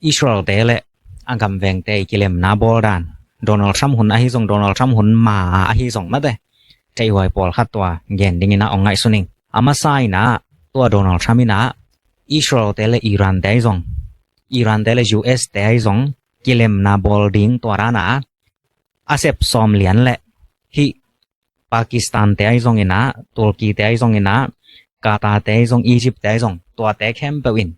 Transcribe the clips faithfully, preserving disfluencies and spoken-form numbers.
Israel-te le a gamvengte i kilemna bawl dan, Donald Trump hun ahi zong, Donald Trump hun ma ahi zong mate, theihhuai pawlkhat tua gen dingin ah ong ngaihsun ing. A masa in ah tua Donald Trump in ah Israel-te le Iran-te ahi zong, Iran-te le U S-te ahi zong kilemna bawl ding tua dan a a sep sawm lian le hih Pakistan-te ahi zongin ah, Turkey-te ahi zongin ah, Qatar-te ahi zong, Egypt-te ahi zong, tuate khempeuh in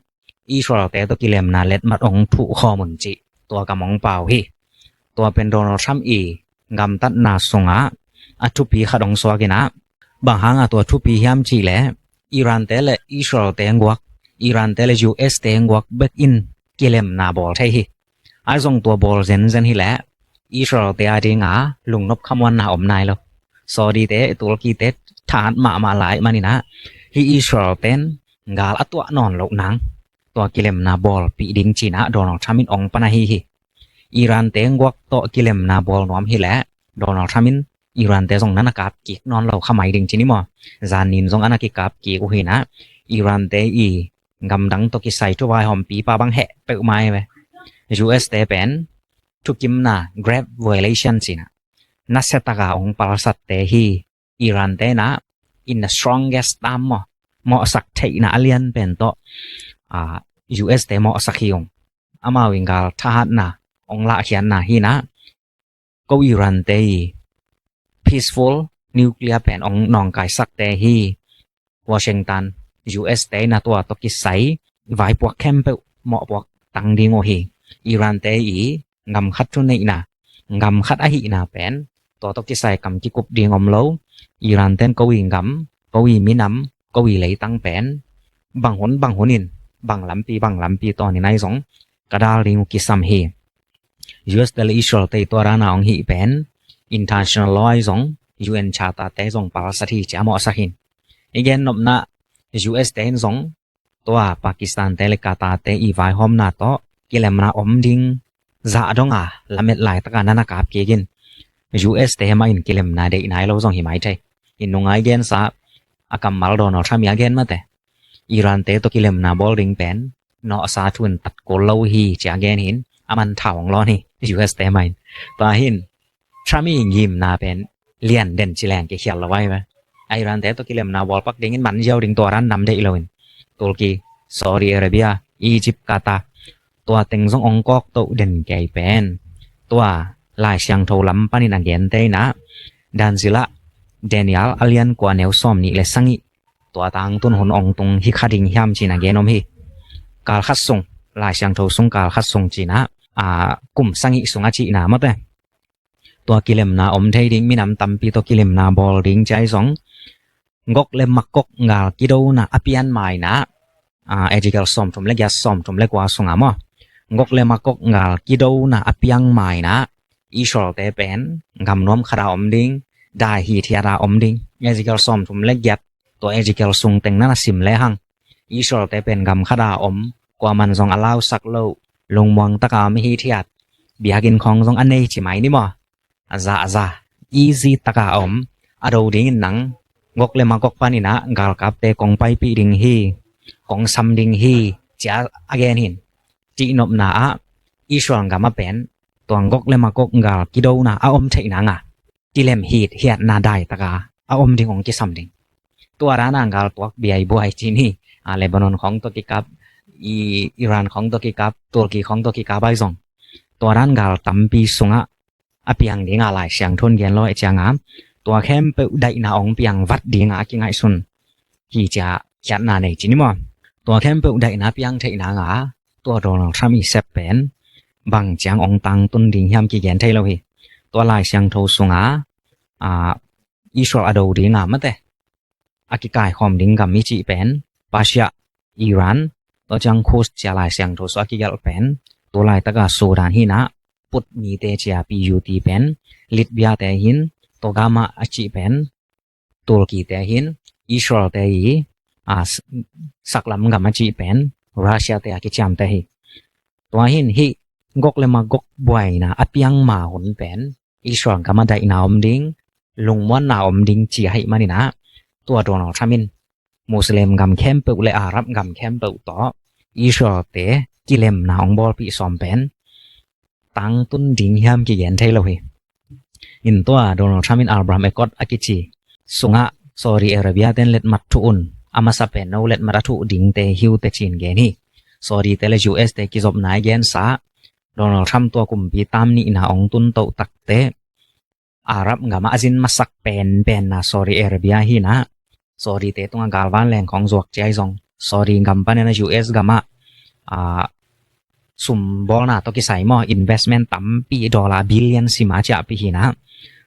Israel-te tawh kilemna letmat ong thuh khawm un cih tua kam ong pau hi. Tua pen Donald Trump i gamtatna sungah a thupi khat ong suak in ah, bang hanga tua thupi hiam cih leh Iran-te le Israel-te guak, Iran-te le U S-te guak bek in kilemna bawl thei hi. Ahi zong tua bawl zenzen hi leh Israel-te a dinga lungnop khamuanna om nai lo. Saudi-te, Turkey-te thahat mahmah lai manin ah hih Israel-ten gal a tuah nawn loh nang tua kilemna bawlpih ding ci-in ah Donald Trump in ong pan ahi hi. Iran-te guak tawh kilemna bawl nuam hi leh Donald Trump in Iran-te zong na na kap kik nawn lo kha mai ding ci ni maw. Zannin zong a na kikap kik uh hi in ah Iran-te i gamdang tawh kisai thu vaihawmpipa bang heh peuhmah hi ve. U S-te pen thukimna, grave violation ci-in ah nasia taka ong palsatte hi. Iran-te in ah in the strongest term maw, mawhsak theihna a lian pen tawh U S-te mawhsak hi ung. Amau in gal thahatna ong lahkhiatna hi in ah ko Iran-te i peaceful nuclear pen ong nawngkaisakte hi. Washington, U S-te in ah tua tawh kisai vaipuak khempeuh mawhpuak tang ding uh hi. Iran-te i gam khat thuneihna, gam khat ahihna pen tua tawh kisai kam kikup ding om lo. Iran-ten ko i gam, ko i minam, ko i leitang pen bang hun bang hun in, bang lampi bang lampi tawnin ahi zong ka dal ding uh kisam hi. U S-te le Israel-te i tua dan a ong hih pen international law ahi zong, U N Charter-te zong palsat hi ci-a mawhsak hi in. I gen nopna U S-te in zong tua Pakistan-te le Qatar-te i vaihawmna tawh kilemna om ding zah donga lamet laitaka na na kap kik in. U S-te mah in kilemna deih nai lo zong hi mai thei. I nunga i gensa a kammal Donald Trump i a gen mate, Iran-te tawh kilemna bawl ding pen nawhsa thu in tat kul lo hi ci-a gen hi in, a man thau ong lawn hi U S-te mah in. Tua hi in Trump i ngimna pen lian den ci leng kikhial lo ahi ve. A Iran-te tawh kilemna bawl pak dingin man ziau ding tua dan nam deih lo in. Turkey, Saudi Arabia, Egypt, Qatar, tua teng zong ong kawk toh den kei pen tua Lai Siangtho lam panin a gente in ah, dan zila Daniel a lian kua neu sawm nih le sagih, tua tangtun hun ong tung hi kha ding hiam ci-in a gen om hi. Kal khat sung, Lai Siangtho sung kal khat sung ci-in ah, a, kum sagih sung a cihna mawte. Tua kilemna om thei ding, minam tampi tawh kilemna bawl ding ci-a ahi zong, Gog le Magog gal kidona a pian ma in ah, a, Ezekiel sawmthum le giat, sawmthum le kua sunga maw, Gog le Magog gal kidona a piang ma in ah Israel-te pen gam nuam khata om ding, dai hithiata om ding. Ezekiel sawmthum le giat, tua Ezekiel sung teng na na sim lehang, Israel-te pen gam khata om, kuaman zong a lausak lo, lungmuang taka om hithiat, biakinn khawng zong a nei ci mai ni maw. A za a za, easy taka om. A do dingin nang Gog le Magog panin ah galkapte kong paipih ding hi, kong sam ding hi ci-a a gen hi in. Cihnopna ah Israel gam ah pen tua Gog le Magog gal kidona a om theih nanga kilem hithiatna daitaka a om ding ong kisam ding. Tua dana gal tuak biaibuai ci ni, a, Lebanon khawng tawh kikap, i, Iran khawng tawh kikap, Turkey khawng tawh kikap ahi zong, tua dan gal tampi sungah a piang dinga Lai Siangtho in gen lo ahih cianga, tua khempeuh daihna ong piang vat dinga a kingaihsun hi ci-a khiatna nei ci ni maw. Tua khempeuh daihna piang theih nanga tua Donald Trump i sep pen bang ciang ong tangtun ding hiam kigen thei lo hi. Tua Lai Siangtho sunga, a, Israel a do dinga mate, a kikaikhawm ding gam i cih pen Persia, Iran, tua ciang Kush ci-a Lai Siangtho sung a kigelh pen, tu laitaka Sudan hi in ah, Put mite ci-a, P U T pen, Libya-te hi in, Togarmah a cih pen, Turkey-te hi in, Israel-te i, a, s-, saklam gam a cih pen Russia-te a kiciamte hi. Tua hi in hih Gog le Magog buaina a piang ma hun pen Israel gam ah daihna om ding, lungmuanna om ding ci ahih manin ah, tua Donald Trump in Muslim gam khempeuh le Arab gam khempeuh tawh Israel-te kilemna hong bawlpih sawm pen tangtun ding hiam kigen thei lo hi. In tua Donald Trump in Abraham Accord a kici sungah Saudi Arabia ten letmat thuh un, a masa pen no letmat a thuh dingte hi uh teh ci-in gen hi. Saudi te le U S te kizopna i gensa Donald Trump tua kumpi tam nihna hong tun toh takte Arab gamah a zin masak penpenna Saudi Arabia hi-in ah, Saudi te tungah galvan leng khawng zuak ciai zong Saudi gam panin a U S gamah sum bawlna tawh kisai maw, investment tampi, dollar billion sim a ciahpih hi-in ah,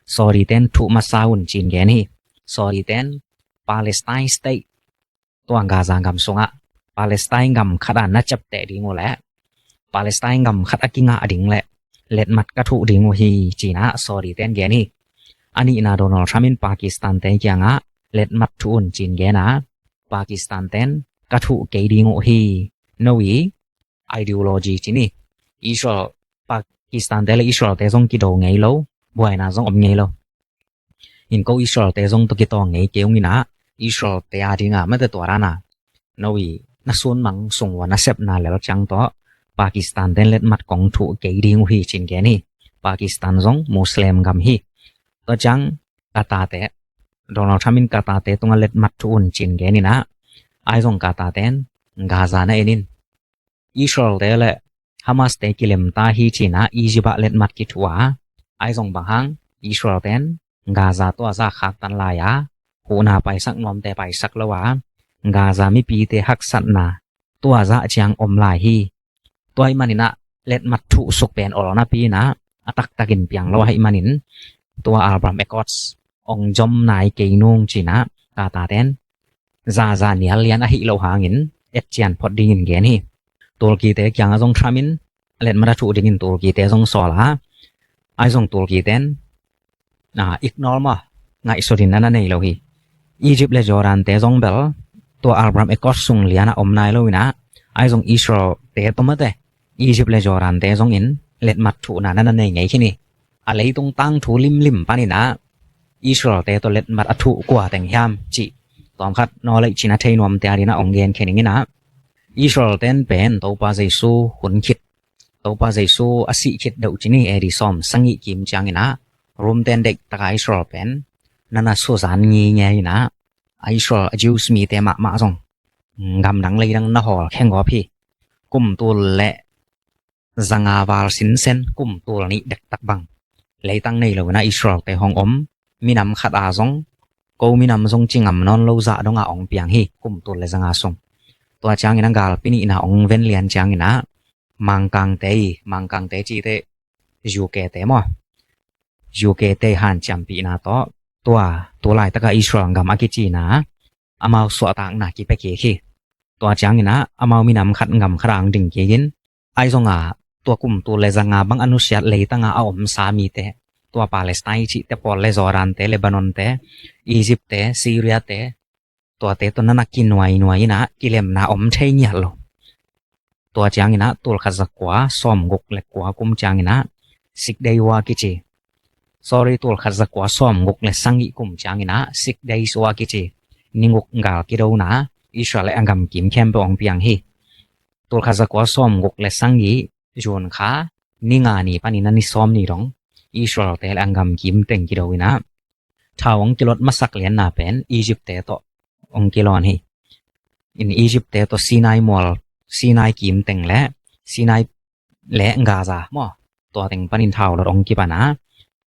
Saudi ten thuh masa un ci-in gen hi. Saudi ten Palestine state, tua Gaza gam sungah Palestine gam khat a na ciapteh ding uh leh Palestine gam khat a kingah ding leh letmat ka thuh ding uh hi ci-in ah Saudi ten gen hi. A nihna Donald Trump in Pakistan te kiangah letmat thuh un ci-in gen a, Pakistan ten ka thuh kei ding uh hi. No i ideology ci ni. Israel, Pakistan te le Israel te zong kido ngei lo, buaina zong om ngei lo. In ko Israel te zong tawh kitawng ngei kei ung in ah, Israel te a dingah mate tua dan a no i na sunmang sung ua na sepna lel ciang tawh Pakistan ten letmat kong thuh kei ding uh hi ci-in gen hi. Pakistan zong Muslim gam hi. Tua ciang Qatar te, Donald Trump in Qatar te tungah letmat thuh un ci-in gen in ah, ai zong Qatar ten Gaza na en in, Israel te le Hamas te kilem ta hi ci-in ah Egypt ah letmat kithuh a, ai zong bang hang Israel ten Gaza tua zah khaktan lai a, huhna paisak nuamte paisak lo a, Gaza mipite haksatna tua zah ciang om lai hi. Tua ahih manin ah letmat thuh suk pen ol napi in ah a taktakin piang lo ahih manin tua Abraham Accords hong zom nai kei nung ci-in ah Qatar ten zaza nial lian ahih loh hangin etcian phot dingin gen hi. Turkey te kiangah zong Trump in letmat a thuh dingin Turkey te zong sawl a, ai zong Turkey ten ignore maw, ngaihsut in a na nei lo hi. Egypt le Jordan te zong bel tua Abraham Accords sung lian a om nai lo in ah, ai zong Israel te tawh mate Egypt le Jordan te zong in letmat thuhna na na nei ngei khin hi. A leitung tangthu limlim panin ah Israel te tawh letmat a thuh kua teng hiam cih tawmkhat naw lei cina thei nuamte a dingin ah hong gen khe ning in ah, Israel ten pen Topa Jesu hun khit, Topa Jesu a sih khit deuh ci ni, A D sawm sagih kim ciangin ah Rom ten deih taka Israel pen na na suzan ngingei in ah, a Israel a Jews mite mahmah zong gamdang leidang na hawl khengawp hi. Kum tul le zanga val sinsen kum tul nih dektak bang leitang nei lo in ah Israel te hong om, minam khat a zong ko minam zong ci ngam nawn lo zah dong a hong piang hi kum tul le zanga sung. Tua ciangin ah galpi nihna hong ven lian ciangin ah Mangkangte i, Mangkangte cihte U K te maw, U K te hanciampihna tawh tua tu laitakah Israel gam a kicina amau suahtakna kipia kik hi. Tua ciangin ah amau minam khat gam khat a hong ding kik in, ai zong a tua kum tul le zanga bang a nusiat leitanga a omsa mite, tua Palestine cihte pawl le Jordan te, Lebanon te, Egypt te, Syria te, tuate tawh na na kinuainuai in ah kilemna om thei ngiat lo. Tua ciangin ah tul khat za kua sawm guk le kua kum ciangin ah Six Day War kici, sorry, tul khat za kua sawm guk le sagih kum ciangin ah Six Days War kici, ni guk gal kidona Israel le a gamkim khempeuh hong piang hi. Tul khat za kua sawm guk le sagih June kha ni nga ni panin ah ni sawm ni dong Israel te le a gamkim teng kido in ah thau hong kilot masak lianna pen Egypt te tawh hong kilawn hi. In Egypt te tawh Sinai mual, Sinai kim teng le Sinai le Gaza maw, tua teng panin thau lot hong kipan a,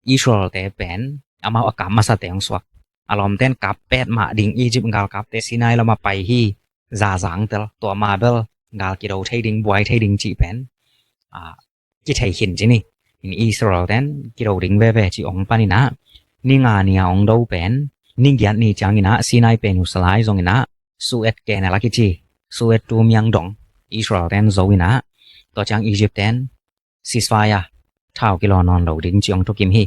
Israel te pen amau a kap masate hong suak. A lawmten kap pet mah ding, Egypt galkapte Sinai lamah pai hi, zazang tel, tua ma bel gal kido thei ding, buai thei ding cih pen kithei khin ci ni. In Israel ten kido ding veve cih hong pan in ah, ni nga ni a hong do pen ni giat ni ciangin ah Sinai Peninsula zong in ah Suez Canal a kici, Suez tumiang dong Israel ten zo in ah, tua ciang Egypt ten ceasefire, thau kilaw nawn lo ding cih hong thukim hi.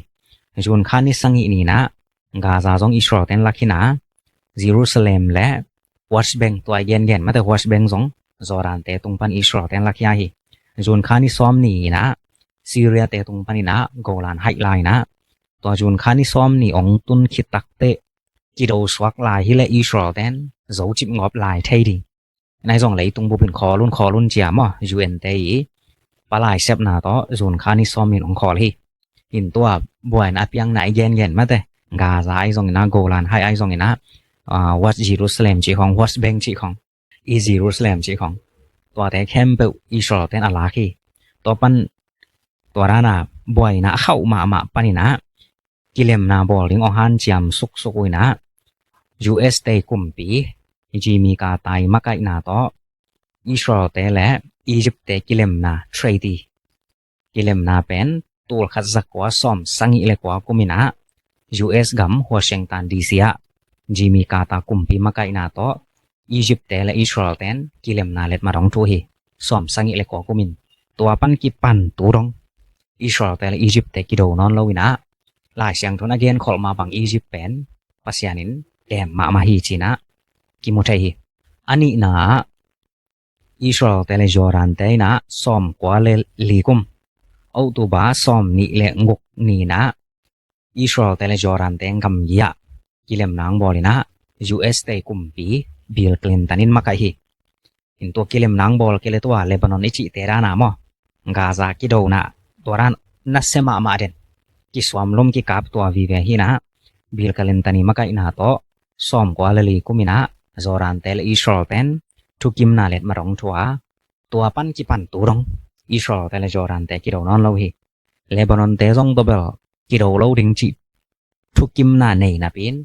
June kha ni sagih ni in ah Gaza zong Israel ten la khin a, Jerusalem le West Bank, tua i gengen mate West Bank zong Jordan te tung pan Israel ten la khia hi. June kha ni sawm ni in ah Syria te tung pan in ah Golan haih lai in ah, tua June kha ni sawm ni hong tun khit takteh kido suak lai hi leh Israel ten zo cip ngawp lai thei ding. Nai zong leitung bupin khawl un khawl un cia maw, U N te i palai sepna tawh June kha ni sawm in hong khawl hi. In tua buaina a piangna i gengen mate, Gaza ahi zongin ah, Golan Heights ahi zongin ah, ah, West Jerusalem cih khong, West Bank cih khong, East Jerusalem cih khong, tuate khempeuh Israel ten a lak hi. Tua pan, tua dana buaina a khauh mahmah panin ah kilemna bawl ding hong hanciam suksuk uh in ah, U S te kumpi Jimmy Carter i makaihna tawh Israel te le Egypt te kilemna treaty, kilemna pen tul khat za kua sawm sagih le kua kum in ah U S gam Washington D C ah Jimmy Carter kumpi makaihna tawh Egypt te le Israel ten kilemna letmat hong thuh hi. Sawm sagih le kua kum in. Tua pan kipan tu dong Israel te le Egypt te kido nawn lo in ah, Lai Siangtho in a genkholh mah bang Egypt pen Pasian in kem mahmah hi ci-in ah kimu thei hi. A nihna ah Israel te le Jordan te in ah sawm kua le li kum, October sawm nih le guk ni in ah Israel te le Jordan te gamgi ah kilemna hong bawl in ah U S te kumpi Bill Clinton in makaih hi. In tua kilemna hong bawl kei le tua Lebanon i cihte dana maw, Gaza kidona, tua dan nasia mahmah den, kisuam lum kikap tua vive hi in ah, Bill Clinton i makaihna tawh sawm kua le li kum in ah Jordan te le Israel ten thukimna letmat hong thuh a, tua pan kipan tu dong Israel te le Jordan te kido nawn lo hi. Lebanon te zong tua bel kido lo ding cih thukimna nei napi in,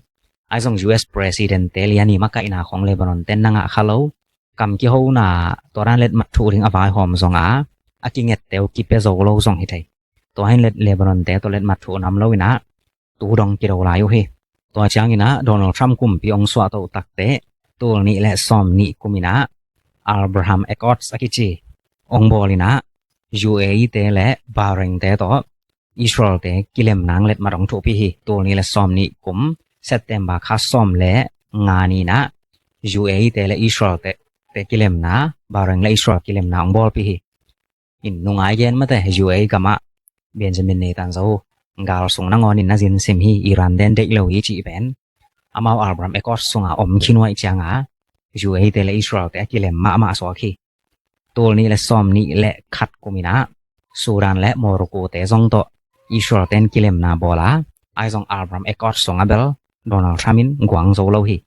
ahi zong U S President te lian i makaihna khong Lebanon ten na ngah kha lo. Kam kihona tua dan letmat thuh ding a vaihawm zong a, a kingette uh kipia zo lo zong hi thei. Tua hi in Le-, Lebanon te tua letmat thuh nam lo in ah, tu dong kido lai uh hi. Tua ciangin ah Donald Trump kumpi hong suahtoh takteh tul nih le sawm nih kum in ah Abraham Accords a kici hong bawl in ah U A E te le Bahrain te tawh Israel te kilemna letmat hong thuhpih hi. Tul nih le sawm nih kum September kha sawm le nga ni in ah U A E te le Israel te, te kilemna, Bahrain le Israel kilemna hong bawlpih hi. In nungai gen mate, U A E gamah Benjamin Netanyahu gal sung nangawn in na zinsim hi, Iran den deih lo hi cih pen amau Abraham Accord sunga om khin uh ahih cianga U A E te le Israel te a kilem mahmah suak hi. Tul nih le sawm nih le khat kum in ah Sudan le Morocco te zong tawh Israel ten kilemna bawl a, ahi zong Abraham Accord sunga bel Donald Trump in guang zo lo hi.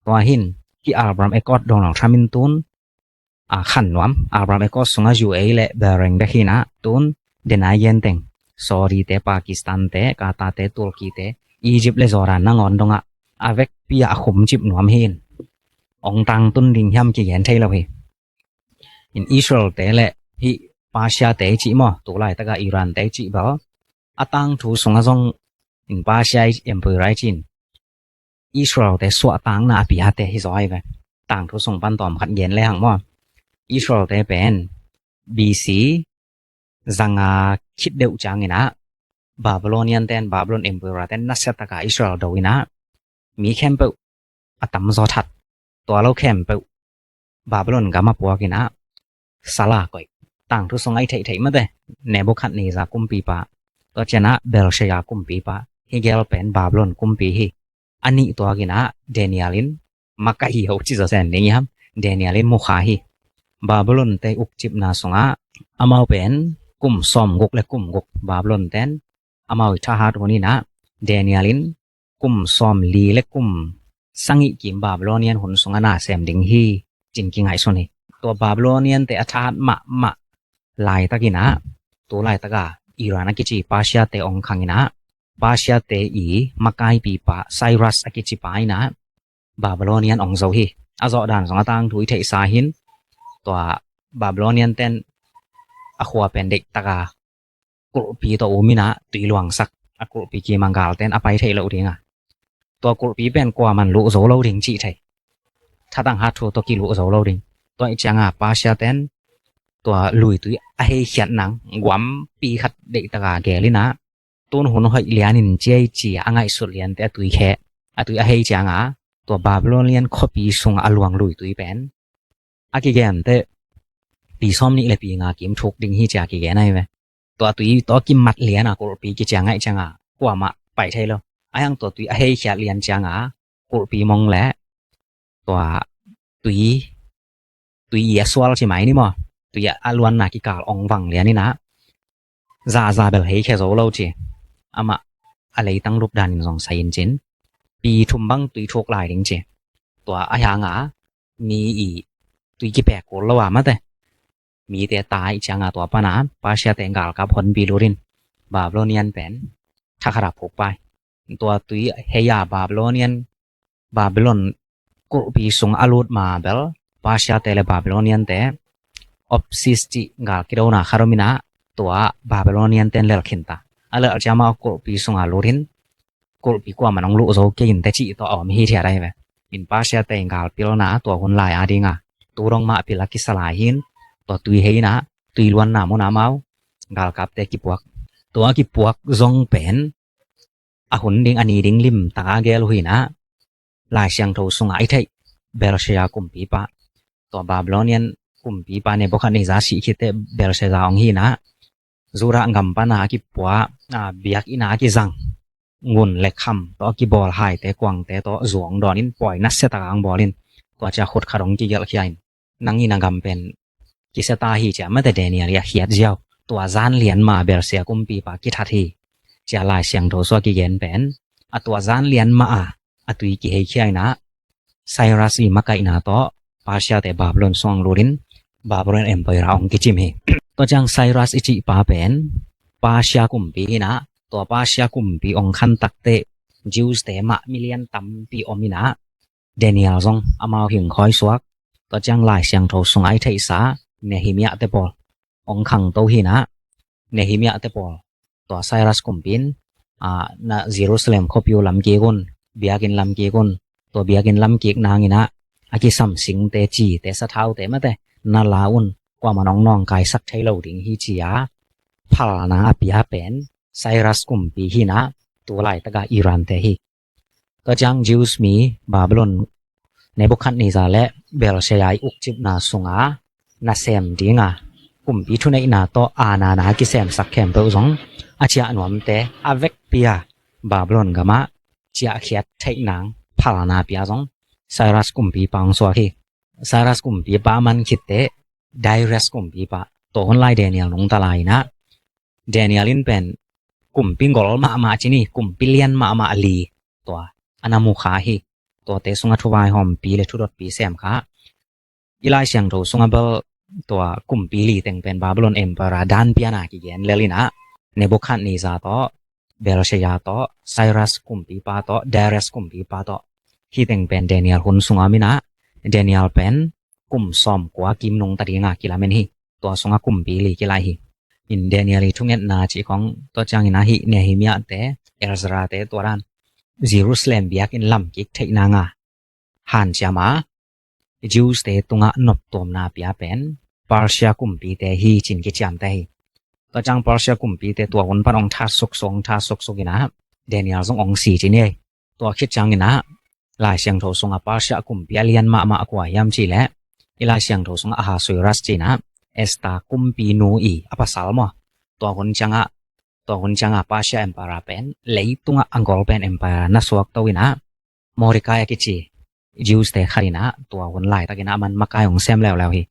Tua hin hih Abraham Accord Donald Trump in tun a khan nuam. Abraham Accord sunga U A E le Bahrain bek hi in ah, tun denai gen teng Saudi te, Pakistan te, Qatar te, Turkey te, Egypt le Jordan nangawn dongah a vekpi ah a khumcip nuam hi in, ong tangtun ding hiam kigen thei lo hi. In Israel te le hih Persia te cih maw, tu laitaka Iran te cih bel a tangthu sunga zong in Persia Empire i cih in Israel te suahtakna a piate hi zaw hi ve. Tangthu sung pan tawm khat gen le hang maw, Israel te pen B C zanga khit deuh ciangin ah Babylonian ten, Babylon Empire ten nasia taka Israel do in ah mi khempeuh a tamzaw that, tua lo khempeuh Babylon gam a puak in ah sala koih. Tangthu sung a i theihtheih mate, Nebuchadnezzar kumpipa, tua ciangin ah Belshazzar kumpipa, hih gel pen Babylon kumpi hi. A nih tuakin ah Daniel in makaih hi ho ci zawzen ding hiam, Daniel in mukha hi. Babylon te ukcipna sungah amau pen kum sawmguk le kum guk Babylon ten amau i thahat hun in ah Daniel in kum sawmli le kum sagih kim Babylonian hun sungah na sem ding hi cin kingaihsun hi. Tua Babylonian te a thahat mahmah laitakin ah, tu laitaka Iran a kici Persia te ong khangin ah, Persia te i makaipipa Cyrus a kicipa in ah Babylonian ong zo hi. A zawhdan zong a tangthu i theihsa hin, tua Babylonian ten a khua pen deihtaka kulhpi tawh um in ah tui luangsak, a kulhpi kima gal ten a pai theih loh ding a, tua kulhpi pen kuaman luh zo lo ding cih thei. Thatang hat thu tawh kiluh zo lo ding. Tua i cianga Persia ten tua luitui a heikhiat nang guampi khat deihtaka gel in ah, tun hun hoih lianin ciai cia a ngaihsut liante a tui khe, a tui a hei cianga tua Babylonian khuapi sungah a luang luitui pen a kigente pi sawmnih le pi nga kim thuk ding hi cia kigen ahi ve. Tua tui tawh kimat liana kulhpi kiciang ngaih cianga kuamah pai thei lo. Ahiang tua tui a heikhiat lian cianga kulhpi mong le tua tui tui i a sual ci mai ni maw. Tui a luanna kikal ong vang lian inah, za za bel hei khia zo lo ci. Amah a leitang lup danin zong sai in cin, pi thum bang tui thuk lai ding ci. Tua a hianga mi i tui kipek kul lo a mate, mite tai cianga tua pana Persia te galkap honpi lurin Babylonian pen thakhat a phuk pai. Tua tui hei a Babylonian, Babylon kulhpi sung a lut ma bel Persia te le Babylonian te opsis cih gal kidona khat om inah, tua Babylonian ten lel khinta. A lel ciama kulhpi sunga lurin kulhpi kuaman ong luh zo kei in te cih tawh a om hi thiat ahi ve. In Persia te galpilna tua hun lai a dinga tu dong mah pil a kisa lai hin, tua tui hei inah tui luanna mun amau galkapte kipuak. Tua kipuak zong pen a hun ding a ni ding limtak a gel uh hi inah, Lai Siangtho sungah i theih Belshazzar kumpipa, tua Babylonian kumpipa Nebuchadnezzar sih khitte Belshazzar ong hi inah, Judah gam pana a kipua, a biakinn a kizang ngun le kham tawh a kibawl haite kuangte tawh zu ong dawnin pawi nasia taka ong bawlin, tua cia khut khat ong kigelh khia in, nang in a gam pen kisia ta hi cia mate Daniel i a khiat ziau. Tua zan lian ma Belshazzar kumpipa kithat hi cia Lai Siangtho sua kigen pen, a tua zan lian ma a a tui kihei khia inah Cyrus i makaihna tawh Persia te Babylon sung lurin Babylon Empire ong kicim hi. Tua ciang Cyrus i cihpa pen Persia kumpi hi inah, tua Persia kumpi ong khan takte Jews te mah milian tampi om inah, Daniel zong amau hing khawi suak. Tua ciang Lai Siangtho sungah i theihsa Nehemiah te pawl ong khangto hi inah, Nehemiah te pawl tua Cyrus kumpi in, a, na Jerusalem khuapi uh lamkik un, biakinn lamkik un, tua biakinn lamkik nang inah a kisam singte, cite, sathaute mate na la un, kuaman ong nawngkaisak thei lo ding hi cia phalna a pia pen Cyrus kumpi hi inah, tu laitaka Iran te hi. Tua ciang Jews mi Babylon Nebuchadnezzar le Belshazzar i ukcipna sunga nasem dinga kumpi thuneihna tawh a nana kisemsak khempeuh zong a ciah nuamte a vekpi a Babylon gamah ciahkhiat theih nang phalna pia zong Cyrus kumpipa ong suak hi. Cyrus kumpipa man khitte Darius kumpipa, tua hun lai Daniel nungta lai inah, Daniel in pen kumpi gol mahmah ci ni, kumpi lian mahmah li, tua a na mu kha hi. Tuate sungah thuvaihawmpi le thudotpi sem kha. I Lai Siangtho sungah bel tua kumpi li teng pen Babylon Emperor dan piana kigen lel inah, Nebuchadnezzar tawh, Belshazzar tawh, Cyrus kumpipa tawh, Darius kumpipa tawh, hih teng pen Daniel hun sungah om inah, Daniel pen kum sawmkua kim nungta dinga kilamen hi. Tua sungah kumpi li kilaih hi. In Daniel i thungetna cih khong, tua ciangin ahi Nehemiah te, Ezra te, tua dan Jerusalem biakinn lamkik theihna nga hanciam a, Jews te tungah noptuamna pia pen Persia kumpite hi cin kiciamte hi. Tua ciang Persia kumpite tua hun pan ong that suksuk, ong that suksuk inah, Daniel zong ong si cin hi. Tua khit ciangin ah Lai Siangtho sungah Persia kumpi a lian mahmah kua hiam cih leh, i Lai Siangtho sungah Ahasuerus ci-in ah, Esther kumpi nu i a pasal maw, tua hun ciangah, tua hun ciangah Persia Emperor pen leitungah a gol pen Emperor na suakto in ah, Mordecai a kici Jews te khat in ah, tua hun laitakin ah aman makai hong sem leuleu hi.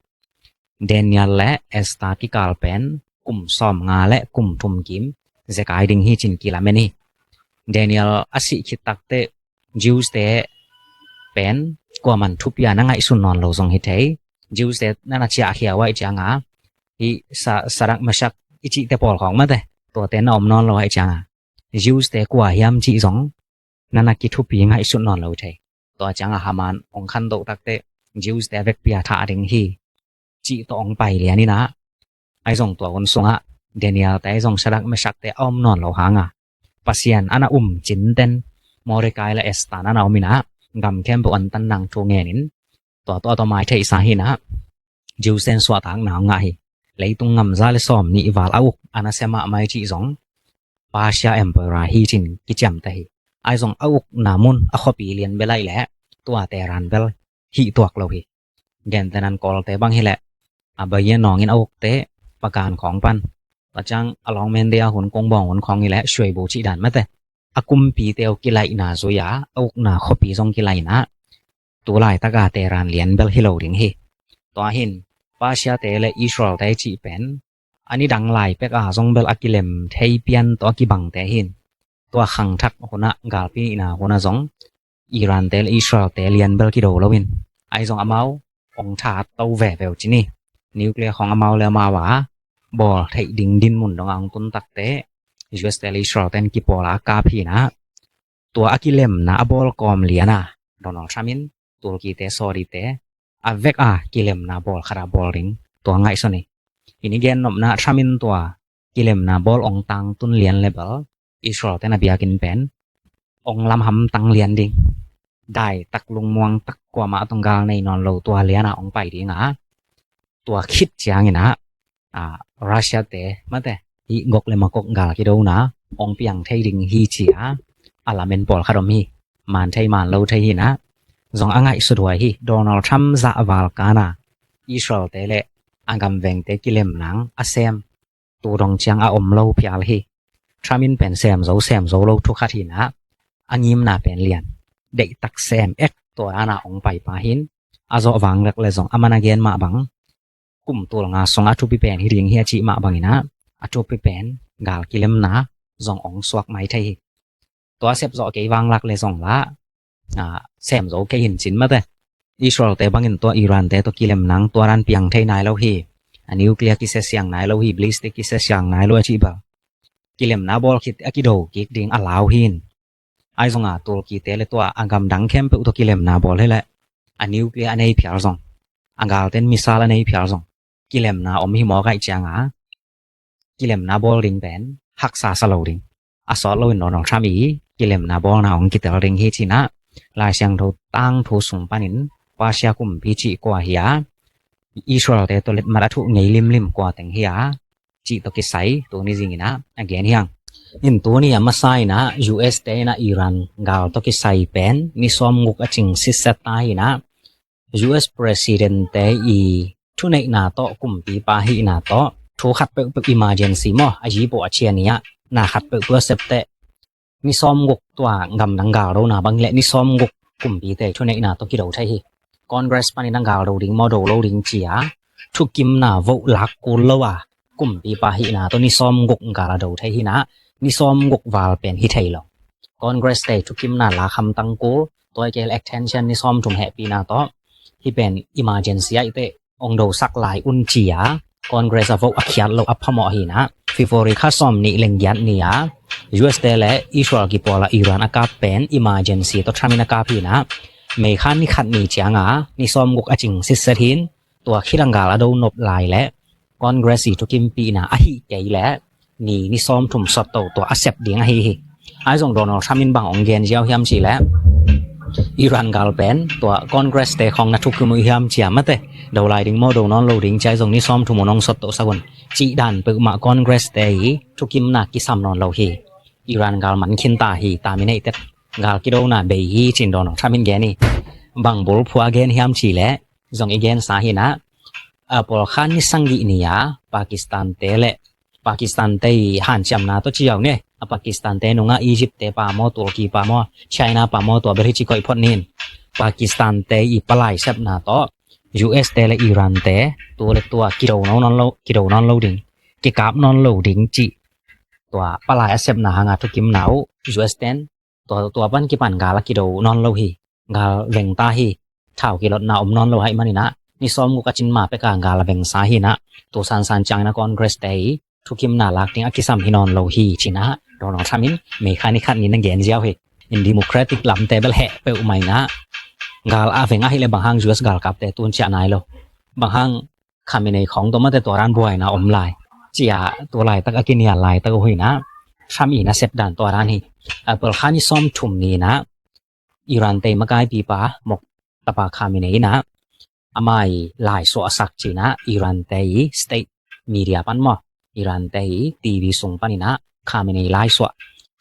Daniel le Esther kikal pen kum sawmnga le kum thum kim zekai ding hi cin kilamen hi. Daniel a sih khit takteh Jews te pen kuaman thupi a na ngaihsun nawn lo zong hi thei. Jews te na na ciah khia uh ahih ciangah, hih Sa-, Shadrach, Meshach i cihte pawl khawng mate, tuate na om nawn lo ahih ciangah, Jews te kua hiam cih zong na na kithupi ngaihsut nawn lo thei. Tua ciangah Haman hong khantoh takteh Jews te a vekpi a thah ding hi cih tawh hong pai lian in ah, ahi zong tua hun sungah Daniel te ahi zong Shadrach, Meshach te a om nawn lo hangah, Pasian a na um cinten Mordecai le Esther na na om in ah, gam khempeuh antan nang thu ngenin, tua tawh a tawh mai theihsa hi in ah, Jews ten suahtakna hong ngah hi. Leitung ngam za le sawmnih val a uk a nasia mahmah hi cih zong Persia Emperor hi cin kiciamteh hi. Ahi zong a ukna mun a khuapi lian bel ahih leh tua Tehran bel hih tuak lo hi. Gentehna in Kawlte bang hi leh, a Bayinnaung in a ukte Pagan khawng pan, tua ciang a lawng Mende a hun, Kongbawng hun khawng hi leh Shuaibu cih dan mate, a kumpite uh kilaihna zui a, a ukna khuapi zong kilaih in ah, tu laitaka Tehran lian bel hi lo ding hi. Tua hin Persia te le Israel te cih pen a ni dang lai pek a zong bel a kilem thei pian tawh a kibangte hin tua khangthak hunah galpi nihna hunah zong Iran te le Israel te lian bel kido loin ahi zong amau ong that to veve uh ci ni. Nuclear khong amau le amau a bawl theih ding dinmun dong a ong tun takte U S te le Israel ten kipawl a kap hinah tua a kilemna a bawl kawm liana Donald Trump in Turkey te Saudi te a vek a kilemna bawl khat a bawl ding tua ngaihsun hi. Hih i gen nopna Trump in tua kilemna bawl ong tangtun lian le bel Israel ten a biakinn pen ong lam hamtang lian ding. Dai tak lungmuang tak kuamah tong gal nei nawn lo tua liana ong pai dinga tua khit cianginah Russia te mate hih Gog le Magog gal kidona ong piang thei ding hi cia a lamen pawlkhat om hi. Man thei man lo thei hinah zong a ngaihsut huai hi. Donald Trump zahval kana Israel te le a gamvengte kilem nang a sem tu dong ciang a om lo phial hi. Trump in pen sem zo sem zo lo thu khat hinah a ngimna pen lian deihtak sem ek tua dana ong paipa hin a zawh vang lek le zong a man a gen mah bang kum tul nga sung a thupi pen hi ding hi a cih mah banginah a thupi pen gal kilemna zong ong suak mai thei hi. Tua sep zawh kei vanglak le zong lah sem zo kei hin cin mate Israel te bangin tua Iran te tua kilem nang tua dan piang thei nai lo hi. A nuclear kisia siang nai lo hi, ballistic kisia siang nai lo a cih bel kilemna bawl khit a kido kik ding a lau hin. Ahi zonga Turkey te le tua a gamdang khempeuh tua kilemna bawl hi leh a nuclear a nei phial zong a galten missile a nei phial zong kilemna om hi mawk aih cianga kilemna bawl ding pen haksa sa lo ding. A sawt loin Donald Trump i kilemna bawlna ong kitel ding hi cinah Lai Siangtho tangthu sung panin Persia kumpi cih kua hi a Israel te tawh letmat a thuh ngei limlim kua teng hi a cih tawh kisai tuni zinginah a gen hiang. In tuni a masa inah U S te inah Iran gal tawh kisai pen ni sawm guk a cing sitset ta hinah U S President te i thuneihna tawh kumpipa hihna tawh thu khat peuhpeuh emergency maw a yipaw a chia ni-ah na khat peuhpeuh a septeh ni sawm guk tua gamdang galdona bang hileh ni sawm guk kumpite thuneihna tawh kido thei hi. Congress panin a galdo ding maw do lo ding cia thukimna voh lak kul lo a kumpipa hihna tawh ni sawm guk gal a do thei hinah ni sawm guk val pen hi thei lo. Congress te thukimna lak hamtang kul tua i kei le extension ni sawm thum hehpihna tawh hi pen emergency aih teh ong dosak lai un cia Congress a voh a khiat lo a phamawh hinah February kha sawm nih lenggiat ni a U S te le Israel kipawl a Iran a kap pen emergency tawh Trump in a kap hinah May kha ni khat ni cianga ni sawm guk a cing sitset hin tua khit a gal a do nop lai le Congress i thukimpihna ahi kei le ni ni sawm thum sawt to tua a sep ding ahi hi. Ahi zong Donald Trump in bang ong gen ziau hiam cih le Iran gal pen tua Congress te khong na thukim uh hiam cia mate do lai ding maw do nawn lo ding cia ahi zong ni sawm thum uh nong sawt to sak un cih dan peuhmah Congress te i thukimna kisam nawn lo hi. Iran gal man khin ta hi ta mi neih tek gal kidona bei hi cin Donald Trump in gen hi. Bang bulphua gen hiam cih le zong i gensa hinah a pawlkhan ni sanggih ni a Pakistan te le Pakistan te i hanciamna tawh ciau ne a Pakistan te nungah Egypt te pa maw Turkey pa maw China pa maw tua bel hi ci koih phot nin Pakistan te i palai sepna tawh U S te le Iran te tu le tua kido nawn lo kido nawn lo ding kikap nawn lo ding cih tua palai a sepna hanga thukimna uh U S ten tua tua pan kipan gal a kido nawn lo hi. Gal vengta hi. Thau kilotna om nawn lo haih maninah ni sawm guk a cin ma peka gal a vengsa hinah tu sansan ciangina Congress te i thukimna lak ding a kisam hi nawn lo hi cinah Donald Trump in May kha ni khat ni na gen ziau hi. In Democratic lamte bel heh peuh mainah gal a veng ahileh bang hang U S galkapte tun ciah nai lo bang hang Khamenei khawng tawh mate tua dan buaina om lai cia tua laitak a kinial laitak uh hinah Trump i nasep dan tua dan hi. April kha ni sawm thum ninah Iran tei makaipipa Mok tapa Khamenei inah amai laisuah a sak cinah Iran tei state media pan maw Iran tei T V sung paninah Khamenei laisuah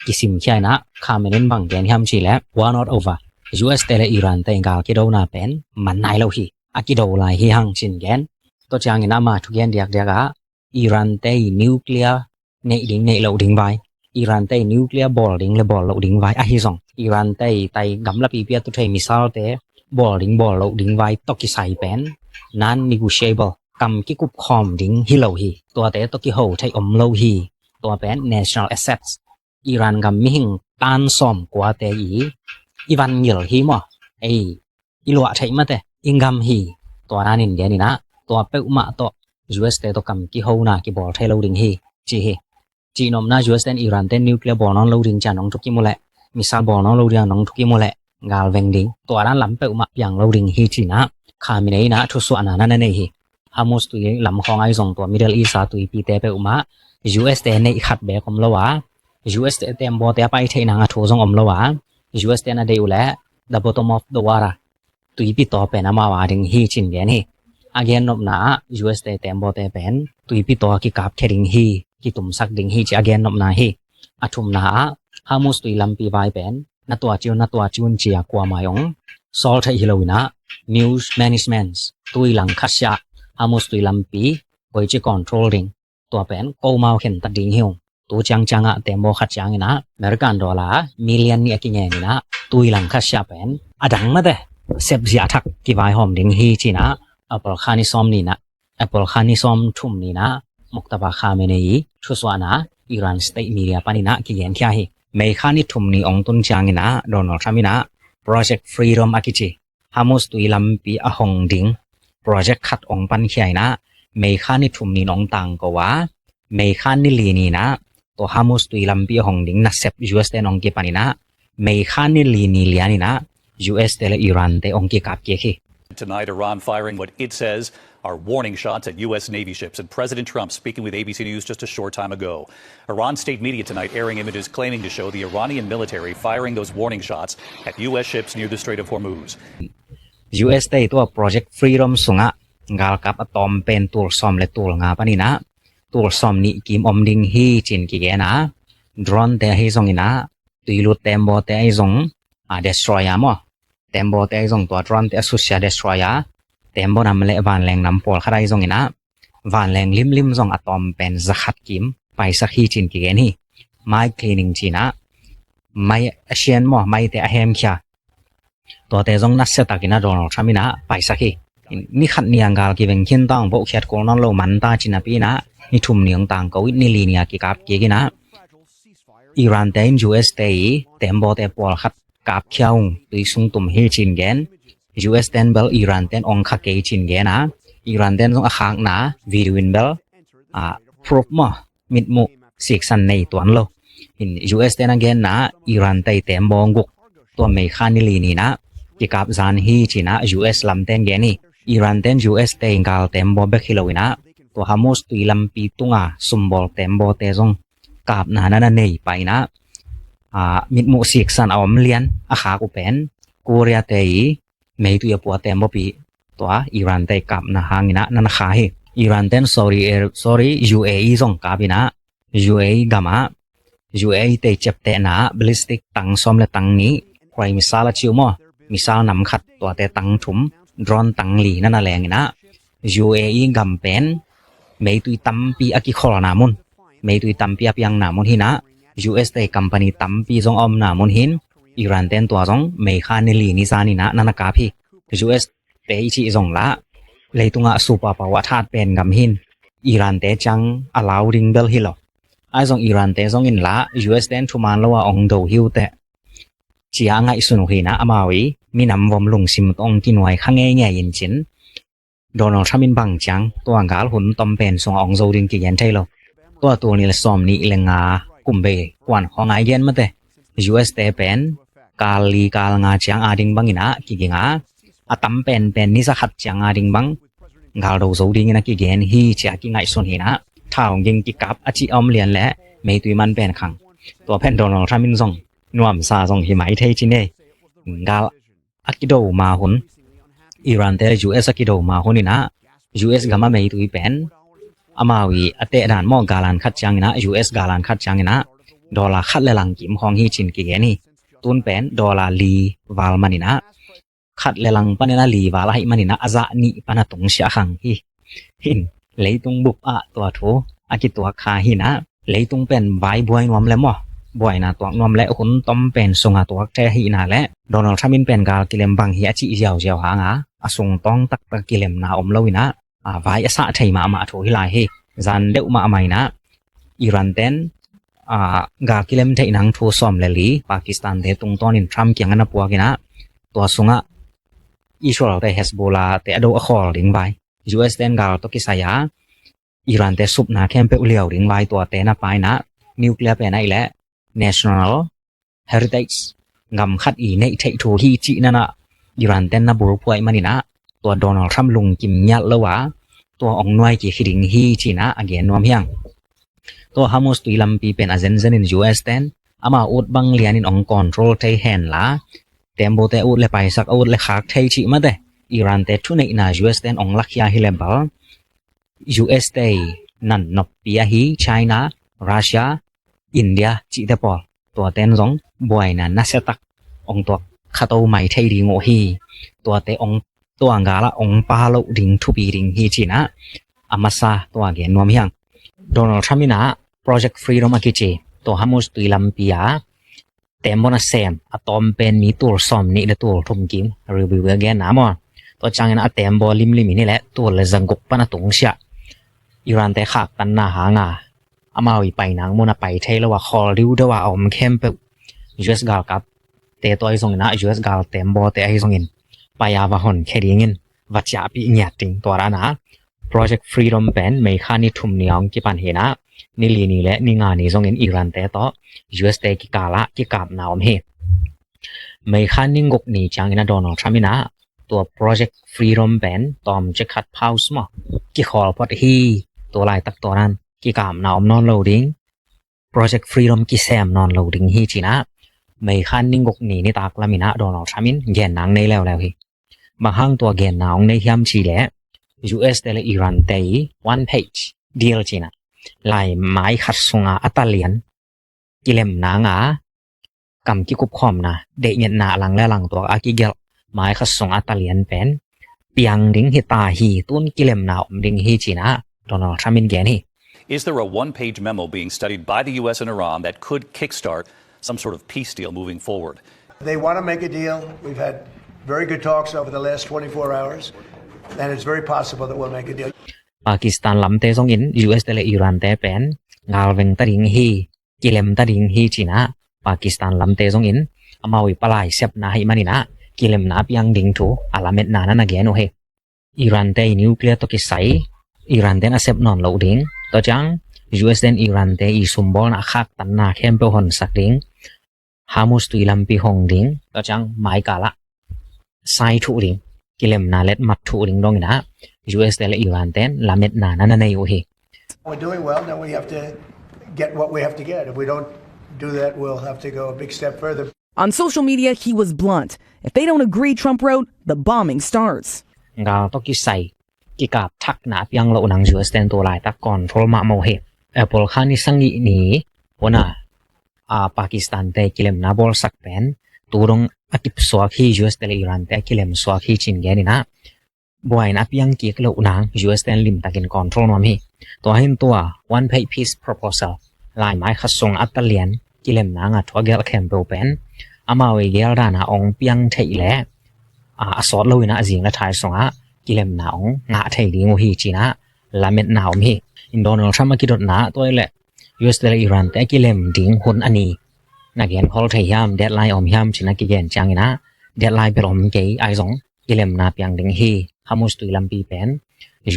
kisim khia inah Khamenei in bang gen hiam cih leh war not over. U S te le Iran tei gal kidona pen man nai lo hi. A kido lai hi hang cin gen. Tua ciangin ama thugen diakdiak ah Iran tei nuclear neih ding neih loh ding vai Iran tei nuclear bawl ding le bawl loh ding vai ahi zong Iran tei tai gamlapi pia tu thei missile te bawl ding bawl loh ding vai tawh kisai pen non-negotiable, kam kikup khawm ding hi lo hi. Tuate tawh kiho theih om lo hi. Tua pen national assets, Iran gam mihing tan sawm kuate i, i van ngil hi maw, ei, i luah theih mate i gam hi. Tua nanin genin ah tua peuhmah tawh U S te tawh kam kihona kibawl thei lo ding hi, ci hi. Cihnopna U S ten Iran ten nuclear bawl nawn lo ding ci-a nong thukim uh leh, missile bawl nawn lo ding a nong thukim uh leh, gal veng ding, tua dan lam peuhmah piang lo ding hi ci-in ah Khamenei in ah thusuahna na na nei hi. Hormuz tui lam khawng ahi zong tua Middle East a tuipite peuhmah U S te neih khat beek om lo a, U S te tembawte a pai theih nang a thu zong om lo a, U S te na deih uh leh the bottom of the water, tuipi taw pen amau a ding hi ci-in gen hi. A gennopna ah U S te tembawte pen tuipi taw a kikapkhia ding hi, kitumsak ding hi ci a gennopna hi. A thumna ah Hormuz tui lampi vai pen na tua ciun, na tua ciun ci-a kuamah hong sawl theih hi lo in ah, news management, tui lang khat siah Hormuz tui lampi koici control ding, tua pen komau khentat ding hi ung. Tu ciangciang ah tembaw khat ciangin ah American dollar million nih a kingen in ah tui lang khat siah pen a dang mate sepziah thak kivaihawm ding hi ci-in ah April kha ni sawm ni-in ah, April kha ni sawm thum ni-in ah Mojtaba Khamenei thusuahna Iran state media panin ah kigenkhia hi. May kha ni thum ni hong tun ciangin ah Donald Trump in ah Project Freedom a kici Hormuz tui lampi a hong ding project khat hong pankhia in ah, May kha ni thum ni-in hong tangko a, May kha ni li ni-in ah tua Hormuz tui lampi a hong ding nasep U S te hong kipan in ah, May kha ni li ni lian in ah U S te le Iran te hong kikap kik hi. Tonight, Iran firing what it says are warning shots at U S Navy ships, and President Trump speaking with A B C News just a short time ago. Iran state media tonight airing images claiming to show the Iranian military firing those warning shots at U S ships near the Strait of Hormuz. U S te tua Project Freedom sungah galkap a tawm pen tul sawm le tul nga panin ah tul sawm nih kim om ding hi ci-in kigen a, drone te ahi zongin ah, tuilut tembawte ahi zong, a destroyer maw, tembawte ahi zong tua drone te a susia destroyer, tembaw nam le vanleng nam pawlkhat ahi zongin ah, vanleng limlim zong a tawm pen za khat kim paisak hi ci-in kigen hi. Mai cleaning ci-in ah, mai a sian maw, maite a hemkhia, tuate zong nasia takin ah Donald Trump in ah paisak hi. Ni khat ni a gal kiveng khin ta ung, bohkhiat kul nawn lo man ta ci napi in ah, ni thum ni hong tangko in, ni li ni a kikap kik in ah, Iran te in U S te i tembawte pawlkhat kapkhia ung, tui sung tum hi ci-in gen. U S ten bel Iran ten ong kha kei ci-in gen a, Iran ten zong a khakna video in bel, a, proof maw, mitmuh siksan nei tuan lo. In U S ten a genna Iran te i tembaw guk tua May kha ni li ni-in ah kikap zan hi ci-in ah U S lam ten gen hi. Iran ten U S te i gal tembaw bek hi lo in ah, tua Hormuz tui lampi tunga sumbawl tembawte zong kapna na na nei pai in ah, a, mitmuh siksan a om lian a khak uh pen Korea te i meitui a pua tembawpi tua Iran te i kapna hangin ah na na kha hi. Iran ten Saudi, eh, Saudi U A E zong kap in ah, U A E gam ah, U A E te i ciaptehna ah ballistic tang sawm le tang nih, Cruise missile a ci uh maw, missile nam khat, tuate tang thum, drone tang li na na leng in ah, U A E gam pen meitui tampi a kikholna mun, meitui tampi a piangna mun hi in ah, U S te company tampi zong a omna mun hi in, Iran ten tua zong May kha ni li ni zan in ah na na kap hi. U S te i cih zong lah, leitungah superpower a that pen gam hi in, Iran te ciang a lau ding bel hi lo. Ahi zong Iran te zong in lah, U S ten thuman lo a ong do hi uh teh ci-a a ngaihsun uh hi in ah, amau i minam vom lungsim tawh ong kinuai kha ngeingei in cin, Donald Trump in bang ciang tua gal hun tom pen sungah ong zo ding kigen thei lo. Tua tul nih le sawm nih le nga kum bei kuan khawng a i gen mate, U S te pen kal li kal nga ciang a ding bangin ah kiging a, a tam penpen ni za khat ciang a ding bang gal do zo dingin a kigen hi ci-a kingaihsun hi in ah, thau ging kikap a cih a om lian leh meitui man pen khang. Tua pen Donald Trump in zong nuamsa zong hi mai thei ci ni. Gal a kido ma hun, Iran te U S a kido ma hun in ah, U S gam a meitui pen amau i a teh dan maw, galan khat ciangin ah, U S galan khat ciangin ah dollar khat le lang kim khawng hi ci-in kigen hi. Tun pen dollar li val man in ah, khat le lang panin a li val ahih manin ah a zah nih pan a tungsiah khang hi. Hin, leitung bup ah tua thu a kituak kha hi in ah, leitung pen vai buai nuam le maw, buaina tuak nuam le hun tom pen sungah tuak thei ahihna le Donald Trump in pen gal kilem bang hi a cih ziauziau hang a, a sungtawng taktak kilemna om lo in ah, a, vai a sah thei mahmah thu hi lai hi. Zan deuh mahmah in ah Iran ten, a, gal kilem theih nang thu sawm le li Pakistan te tungtawnin Trump kiangah na puak in ah, tua sungah Israel te Hezbollah te a do a khawl ding vai, U S ten gal tawh kisai a Iran te supna khempeuh liau ding vai tuate na pia in ah, nuclear pen ahih leh national heritage, gam khat i neih theih thu hi cih na na Iran ten na bulphuah ahih manin ah, tua Donald Trump lungkim ngiat lo a, tua ong nuai kik hi ding hi ci-in ah a gen nuam hi hang. Tua Hormuz tui lampi pen a zenzen in U S ten amau ut bang lianin ong control thei hen la, tembaw te ut le paisak, ut le khak thei cih mate, Iran te thuneihna U S ten ong lakhia hi le bel, U S te nan noppi ahi China, Russia, India cihte pawl, tuate in zong buaina nasia tak ong tuak kha to mai thei ding uh hi. Tuate ong, tua gal ah ong pia loh ding thupi ding hi ci-in ah a masa tua gen nuam hi hang. Donald Trump in ah Project Freedom a kici tua Hormuz tui lampi a tembaw nasem a tawm pen mi tul sawm nih le tul thum kim, review a gen na maw. Tua ciangin a tembaw limlim in hi leh tul le zaguk pan a tungsiah Iran te khaktanna hang a, amau i pai nang mun a pai thei lo a, khawl diudeu a a om khempeuh, U S galkap te tua ahi zongin ah, U S gal tembaw te ahi zongin pai a va honkhia dingin va ciahpih ngiat ding, tua dan a Project Freedom pen May kha ni thum ni a ong kipan hi-in ah, ni li ni le ni nga ni zongin Iran te tawh U S te kikal ah kikapna om hi. May kha ni guk ni ciangin ah Donald Trump in ah tua Project Freedom pen tawmcik khat pause maw, kikhawl phot hi. Tua laitak tua dan kikapna om nawn lo ding, Project Freedom kisem nawn lo ding hi ci-in ah May kha ni guk ni nitak lam in ah Donald Trump in gen nang nei leuleu hi. Bang hang tua genna ong nei hiam cih leh, U S te le Iran te i one page deal ci-in ah, lai mai khat sung a a talian kilemna nga, kam kikup khawmna, deih ngetna a lang le a lang tuak a kigelh mai khat sung a talian pen piang ding hi ta hi, tun kilemna om ding hi ci-in ah Donald Trump in gen hi. Is there a one-page memo being studied by the U S and Iran that could kickstart some sort of peace deal moving forward? They want to make a deal. We've had very good talks over the last twenty-four hours, and it's very possible that we'll make a deal. Pakistan lamte zongin U S te le Iran te pen galveng ta ding hi, kilem ta ding hi ci-in ah Pakistan lamte zongin amau i palai sepna ahih manin ah kilemna piang ding thu a lametna na na gen uh hi. Iran te i nuclear tawh kisai, Iran ten a sep nawn loh ding, tua ciang U S ten Iran te i sumbawlna a khaktanna khempeuh honsak ding, Hormuz tui lampi hong ding, tua ciang mai kal ah sai thuh ding, kilemna letmat thuh ding dongin ah U S te le Iran ten lametna na na nei uh hi. We're doing well, now we have to get what we have to get. If we don't do that, we'll have to go a big step further. On social media, he was blunt. If they don't agree, Trump wrote, the bombing starts. Gal tawh kisai kikap thakna a piang loh nang U S ten tu laitak control mahmah uh hi. April kha ni sagih ni hun a, a, Pakistan te kilemna bawlsak pen tu dong a kipsuak hi, U S te le Iran te a kilem suak hi ci-in genin ah, buaina a piang kik loh nang U S ten limtakin control nuam hi. Tua hi-in tua one page peace proposal, lai mai khat sung a talian kilemna nga thu a gelh khempeuh pen amau i gel dan a ong piang theih leh, a, a sawt lo in ah a zing le thai sungah kilemna ong ngah thei ding uh hi ci-in ah lametna om hi. In Donald Trump a kidotna tua hi leh U S te le Iran te a kilem ding hun a ni na gen khol thei hiam, deadline om hiam ci-in a kigen ciangin ah, deadline bel om kei, ahi zong kilemna piang ding hi. Hormuz tui lampi pen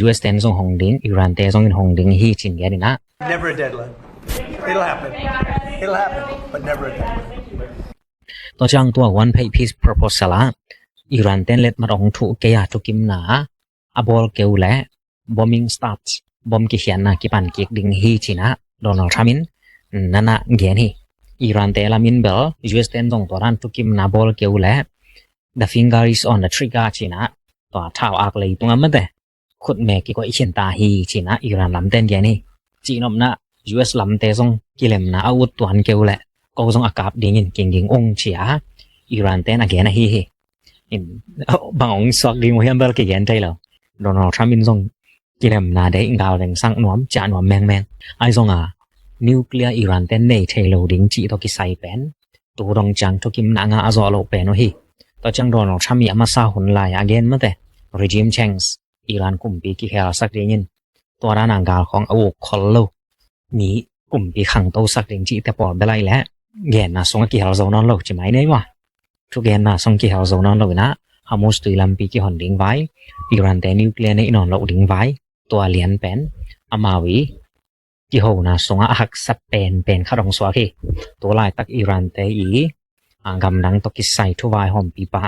U S ten zong hong ding, Iran te zongin hong ding hi ci-in genin ah. Never a deadline. It'll happen. It'll happen, but never a deadline. Tua ciang tua one page peace proposal ah Iran ten letmat ong thuh kei a, thukimna a bawl kei uh leh bombing start, bom kikhiatna kipan kik ding hi ci-in ah Donald Trump in na na gen hi. Iran te lam in bel U S ten zong tua dan thukimna bawl kei uh leh the finger is on the trigger ci-in ah, tua thau ak lei tungah mate khutme kikoih khin ta hi ci-in ah Iran lamten gen hi. Cihnopna U S lamte zong kilemna a ut tuan kei uh leh ko zong a kap dingin kingging ung ci-a Iran ten a gen ahi hi. In, bang ong suak ding uh hiam bel kigen thei lo. Donald Trump in zong kilemna deih, galveng sak nuam, ciah nuam mengmeng. Ahi zong a nuclear Iran ten nei thei lo ding cih tawh kisai pen tu dong ciang thukimna ngah a zawh loh pen uh hi. Tua ciang Donald Trump i a masa hun lai a gen mate, regime change, Iran kumpi kikhelsak dingin tua dana gal khawng a uk khol lo mi kumpi khangtosak ding cihte pawl bel ahih leh genna sungah kihel zo nawn lo ci mai nei maw? Thugenna sung kihel zo nawn lo inah Hormuz tui lampi kihon ding vai, Iran-te nuclear neih nawn loh ding vai, tua lian pen amau i kihona sungah a haksa penpen khat hong suak hi. Tu laitak Iran-te i a gamdang tawh kisai thuvaihawmpipa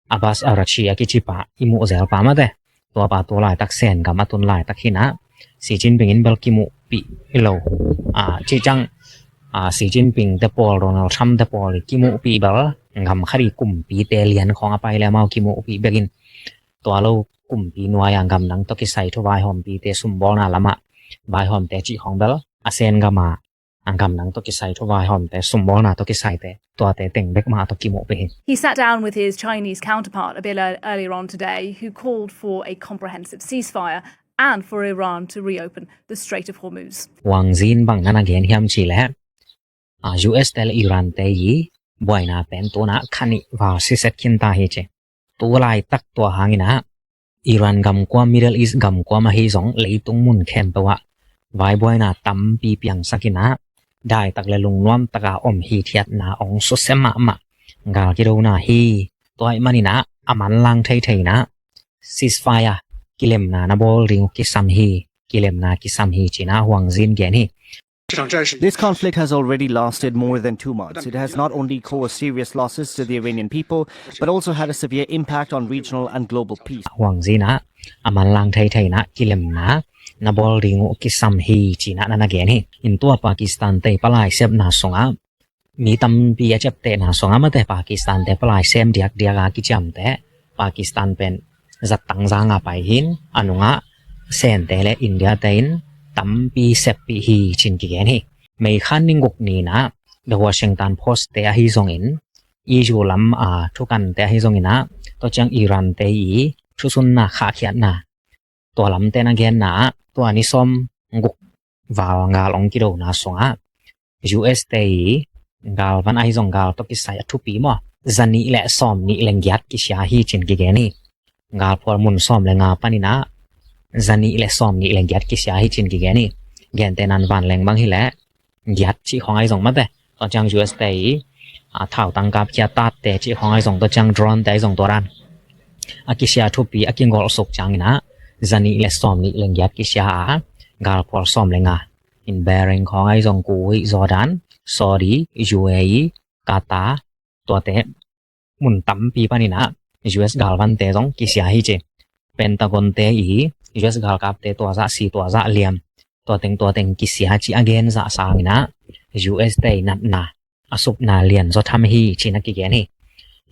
Abbas Araghchi a kicipa i muh zelpa mate, tuapa tu laitak Sen gam a tun laitak hinah Xi Jinping in bel kimuhpih lo. A, cih ciang a, Xi Jinping te pawl, Donald Trump te pawl i kimuhpih bel gam khat i kumpite lian khawng a pai le amau kimuhpih bekin tua lo kumpi nuai-a gamdang tawh kisai thuvaihawmpite sumbawlna lamah vaihawmte cih khawng bel a Sen gama a gamdang tawh kisai thuvaihawmte sumbawlna tawh kisaite tuate teng bek mah tawh kimuhpih hi. He sat down with his Chinese counterpart a bit ear- earlier on today, who called for a comprehensive ceasefire and for Iran to reopen the Strait of Hormuz. Huang Zin bang na na gen hiam cih leh a, U S te le Iran-te i buaina pen tunah khanih val siset khinta hi ci. Tu laitak tua hanginah Iran gamkuam, Middle East gamkuam ahi zong leitung mun khempeuh ah vaibuaina tampi piangsak inah daitak le lungnuam taka om hithiatna hong susia mahmah gal kidona hi. Tua ahih maninah a manlang theithei inah ceasefire, kilemna na bawl ding uh kisam hi, kilemna kisam hi cinah Huang Zin gen hi. This conflict has already lasted more than two months. It has not only caused serious losses to the Iranian people, but also had a severe impact on regional and global peace. Huang Zin ah a manlang theithei inah kilemna na bawl ding uh kisam hi cinah na na gen hi. In tua Pakistan-te i palai sepna sungah mi tampi a ciaptehna sungah mate Pakistan-te palai sem diakdiak a kiciamteh Pakistan pen zattang zanga pai hin a nungah Sen-te le India-te in tampi seppih hi cin kigen hi. May kha ni guk ni inah The Washington Post-te ahi zongin, E U lam a thukante ahi zonginah tua ciang Iran-te i thusunna khahkhiatna tua lamte na genna ah tua ni sawm guk val gal hong kidona sungah U S-te i galvan ahi zong gal tawh kisai a thupi maw, zanih le sawmnih le giat kisia hi cin kigen hi. Galphual mun sawm le nga paninah zanih le sawmnih le giat kisia hi cin kigen hi. Gentehna-in vanleng bang hileh giat cih khawng ahi zong mate, tua ciang U S-te i a, thautang kapkhia tatte cih khawng ahi zong, tua ciang drone-te ahi zong tua dan a kisia thupi a kingolhsuk cianginah zanih le sawmnih le giat kisia a, galphual sawm le nga in Bahrain khawng ahi zong, Kuwait, Jordan, Saudi, U A E, Qatar, tuate mun tampi paninah U S galvante zong kisia hi ci. Pentagon-te i U S galkapte tua zah si, tua zah liam, tua teng tua teng kisia cih a gen zah sanginah U S-te i natna a supna lian zaw tham hi cin a kigen hi.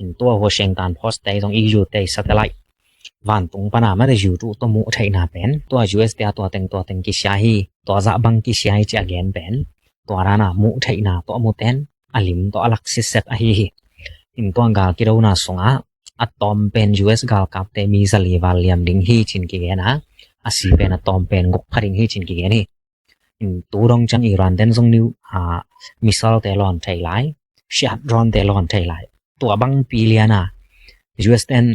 In tua Washington Post-te zong, E U-te satellite vantung pana mate U two tawh muh theihna pen tua U S-te a tua teng tua teng kisia hi, tua zah bang kisia hi cih a gen pen tua dana muh theihna tawh a muten a lim tawh a lak sitset ahi hi. In tua gal kidona sungah a tawm pen U S galkapte mi zali val liam ding hi cin kigen a, a si pen a tawm pen guk pha ding hi cin kigen hi. In tu dong ciang Iran-ten zong niu, a, missile-te lawn thei lai, Shahed drone-te lawn thei lai. Tua bangpi liana U S-ten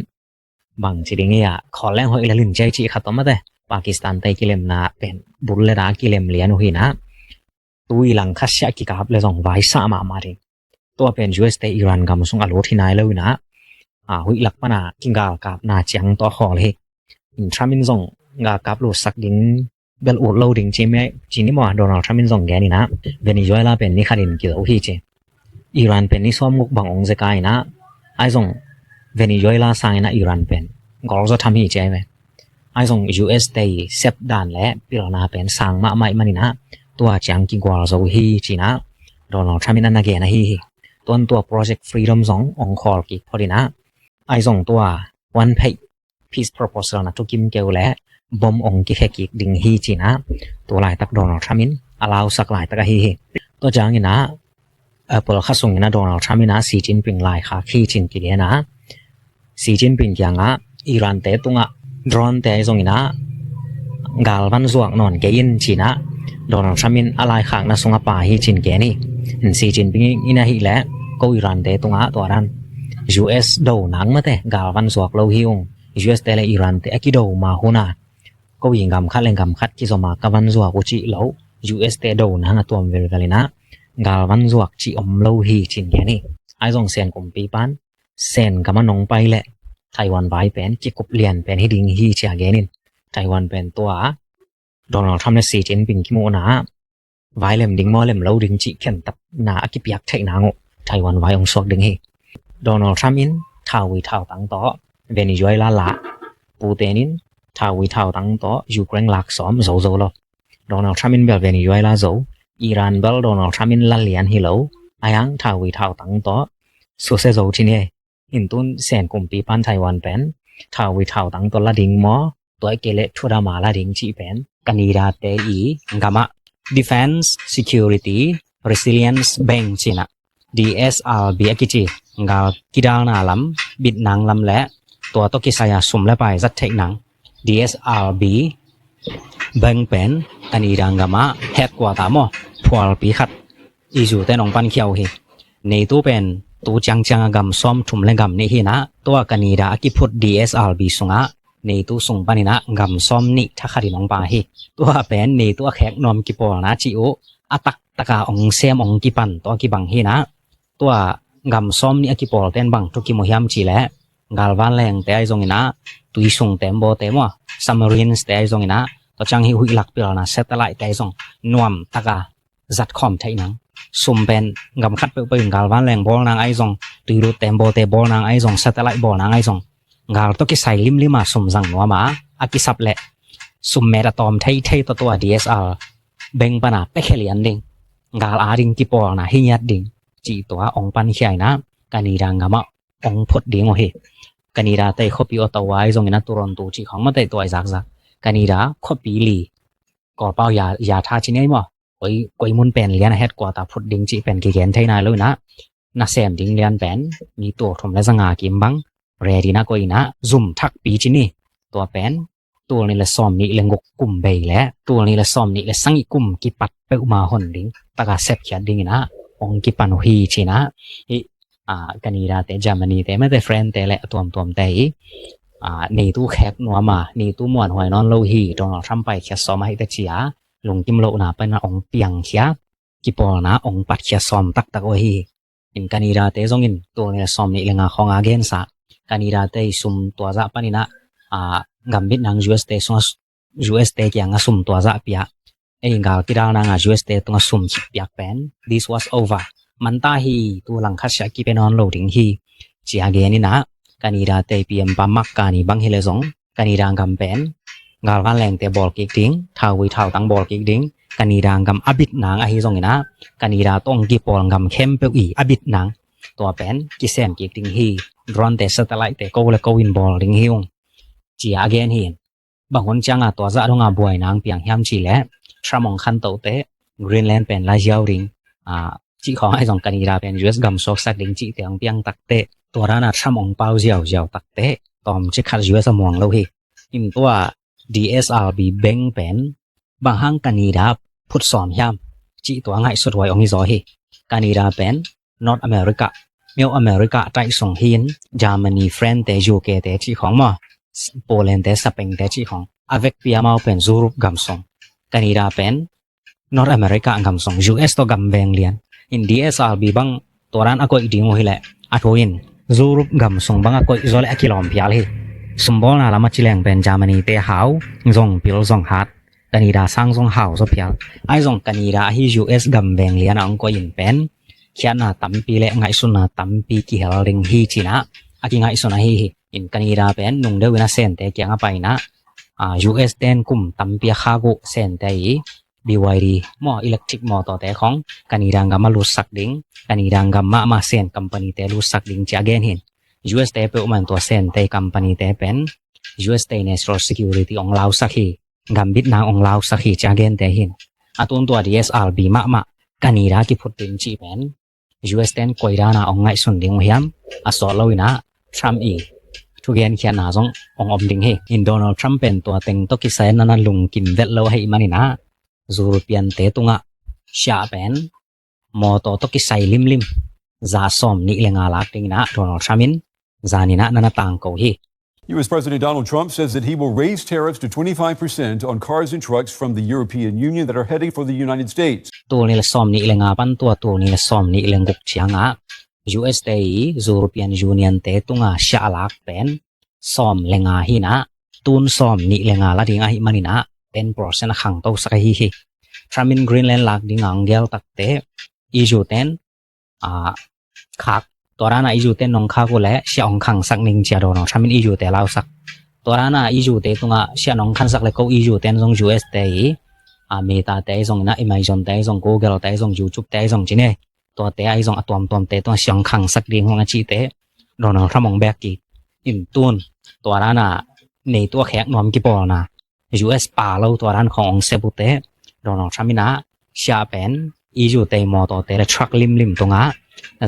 bang ci ding hi a, khawl leng hoih le lin ciai cih khat om mate, Pakistan-te kilemna pen bul le da kilem lian uh hinah, tui lang khasia kikap le zong vaisah mahmah ding. Tua pen U S-te Iran gam sung a lut hi nai lo inah, a, huih lak pana kigalkapna ciang tawh a khawl hi. In Trump in zong galkap lutsak ding bel ut lo ding ci meh, ci ni maw, Donald Trump in zong gen inah Venezuela pen ni khatin kizo hi ci. Iran pen ni sawm guk bang ong zeka inah, ahi zong Venezuela sanginah Iran pen gol zaw tham hi ci ai ve. Ahi zong U S-te i sep dan le pilna pen sang mahmah ih maninah tua ciang kigual zo hi cinah Donald Trump in a na gen ahi hi. Tuan tua Project Freedom zong ong khawl kik phot inah, ahi zong tua puanpheih peace proposal na thukim keu le bom ong kikhekik ding hi cinah tu laitak Donald Trump in a lausak laitak ahi hi. Tua cianginah April kha sunginah Donald Trump inah Xi Jinping laikhak hi cin kigen a, Xi Jinping kiangah Iran-te tungah drone-te ahi zonginah galvan zuak nawn kei in cinah Donald Trump in a laikhakna sungah pha hi cin gen hi. Xi Jinping in ahih leh ko Iran-te tungah tua dan U S do nang mate galvan zuak lo hi ung, U S te le Iran te a kido ma hun a, ko i gam khat le gam khat kizom a ka van zuak uh cih lo, U S te do nang a tuam velvel in ah gal van zuak cih om lo hi ci-in gen hi. Ahi zong Sen kumpipa'n Sen gam a nong pai leh Taiwan vai pen kikup lian pen hi ding hi ci-a gen in, Taiwan pen tua Donald Trump le Xi Jinping kimuhna ah vai lem ding maw lem lo ding cih khentatna a kipiak theih nang uh Taiwan vai hong suak ding hi. Donald Trump in thauvui thautang tawh Venezuela la, Putin in thauvui thautang tawh Ukraine lak sawm zozo lo. Donald Trump in bel Venezuela zo, Iran bel Donald Trump in la lian hi lo, a hiang thauvui thautang tawh susia zo ci ni. Hi in tun Sen kumpipa'n Taiwan pen thauvui thautang tawh la ding maw, tua i kei leh thudam a la ding cih pen Canada te i gam ah Defense Security Resilience Bank ci-in ah D S R B a kici gal kidalna lam, bitnang lam le tua tawh kisai a sum le pai zat theih nang D S R B Bank pen Canada gam ah headquarter maw, phualpi khat i zute nong pankhia uh hi. NATO pen tu ciangciang a gam sawm thum le gam nih hi in ah, tua Canada a kiphut D S R B sungah NATO sung panin ah gam sawm nih thakhat in hong pang hi. Tua pen NATO a khek nuam kipawlna cih uh a taktak a hong sem hong kipan tawh a kibang hi in ah, tua gam sawm nih a kipawlte in bang thu kimu hiam cih leh gal vanleng te ahi zongin ah, tui sung tembaw te maw, submarines te ahi zongin ah, tua ciang hih huih lak pilna satellite te ahi zong nuam tak a zat khawm theih nang. Sum pen gam khat peuhpeuh in gal vanleng bawl nang ahi zong, tuilut tembaw te bawl nang ahi zong, satellite bawl nang ahi zong, gal tawh kisai limlim a sum zang nuam a, a kisap leh sum met a tawm theithei tawh tua D S R Bank pan a pia khia lian ding, gal a ding kipawlna hi ngiat ding cih tua hong pankhia in ah Canada gam ah hong phut ding uh hi. Canada te khuapi Ottawa ahi zongin ah, Toronto cih khawng mah te tua i zakzak, Canada khuapi li, Kawlpau ya, ya tha ci ni maw, koi, koi mun pen lian a headquarter phut ding cih pen kigen thei nai lo in ah, nasem ding lian pen mi tul thum le za nga kim bang ready na koih in ah, zum thakpi ci ni, tua pen tul nih le sawm nih le guk kum bei le tul nih le sawm nih le sagih kum kipat peuhmah hon ding tak a sepkhiat ding in ah hong kipan uh hi ci-in ah, hih, ah, Canada te, Germany te, mate France te le a tuamtuam te hi, ah, NATO khek nuam a, NATO muanhuai nawn lo hi, Donald Trump paikhiat sawm ahih teh ci-a lungkim lohna pan a hong piangkhia, kipawlna hong patkhiat sawm taktak uh hi. In Canada te zongin tul nih le sawm nih le nga khawng a gensa, Canada te i sum tua zah panin ah, ah, gambit nang U S te sungah, U S te kiangah sum tua zah pia, ei gal kidal nang a U S te tungah sum khit piak pen, this was over. Manta hi, tu langkhat siah kipia nawn lo ding hi, ci-a gen in ah, Canada te P M pa Mark Carney bang hi le zong, Canada gam pen gal vanleng te bawl kik ding, thauvui thautang bawl kik ding, Canada gam a bit nang ahi zongin ah, Canada tawh hong kipawl gam khempeuh i a bit nang, tua pen kisem kik ding hi. Drone te, satellite te ko le ko in bawl ding hi ung, ci-a gen hi. Bang hun ciang a tua zah dong a buai nang piang hiam cih leh, Trump hong khantoh teh Greenland pen la ziau ding, ah, cih khawng ahi zong, Canada pen U S gam suaksak ding cih te hong piang tak teh, tua dan a Trump hong pau ziauziau tak teh, tawm ci khat U S a muang lo hi. In tua D S R B Bank pen bang hang Canada phut sawm hiam cih tua ngaihsut huai hong hi zaw hi. Canada pen North America, Middle America taih sung hi in, Germany, France te, U K te cih khawng maw, Poland te, Spain te cih khawng, a vekpi amau pen Europe gam sung. Canada pen North America gam sung, U S tawh gam veng lian. In D S R B bang tua dan a koih ding uh hi leh, a thu in Europe gam sung bang a koih zaw leh a kilawm phial hi. Sumbawlna lam a ci leng pen Germany te hau, zong pil zong hat, Canada sang zong hau zaw phial. Ahi zong Canada ahi U S gam veng lian a hong koih in pen khiatna tampi le ngaihsutna tampi kihel ding hi ci-in ah a kingaihsun ahi hi. In Canada pen nung deuh in a Sente kiangah pai in ah, ah, U S ten kum tampi a khak uh Sente i B Y D maw, electric motor te khawng Canada gam a lutsak ding, Canada gam mahmah Sen company te lutsak ding ci-a gen hi. U S te peuhmah in tua Sente company te pen U S te national security hong lausak hi, gambit nang hong lausak hi ci-a gente hi. A tun tua D S R B mahmah Canada kiphut ding cih pen U S ten koi dan a hong ngaihsun ding uh hiam, a sawt lo in ah Trump i thugenkhiatna zong hong om ding hi. In Donald Trump pen tua teng tawh kisai na na lungkim vet lo ahih manin ah, European te tungah siah pen motor tawh kisai limlim za sawm nih le nga lak ding in ah Donald Trump in zan in ah na na tangko hi. U S President Donald Trump says that he will raise tariffs to twenty-five percent on cars and trucks from the European Union that are heading for the United States. Tul nih le sawm nih le nga pan tua tul nih le sawm nih le guk ciangah U S te i European Union te tunga siah lak pen sawm le nga hi-in ah, tun sawm nih le nga la ding ahih manin ah, ten percent a khangtosak ahi hi. Trump in Greenland lak ding a hong gel takte, E U ten, a, khak, tua dan a E U ten nong khak uh leh siah hong khangsak ning ci-a Donald Trump in E U te lausak. Tua dan a E U te tungah siah nong khangsak leh ko E U ten zong U S te i, a, Meta te ahi zongin ah, Amazon te ahi zong, Google te ahi zong, YouTube te ahi zong ci ni. Tuate ahi zong a tuamtuamte tungah siah hong khangsak ding hong a cihte Donald Trump hong bek kik in, tun tua dan a nei tuak khek nuam kipawlna, U S pa lo tua dan khawng hong sep uhte, Donald Trump in ah siah pen E U te mawtawte le truck limlim tungah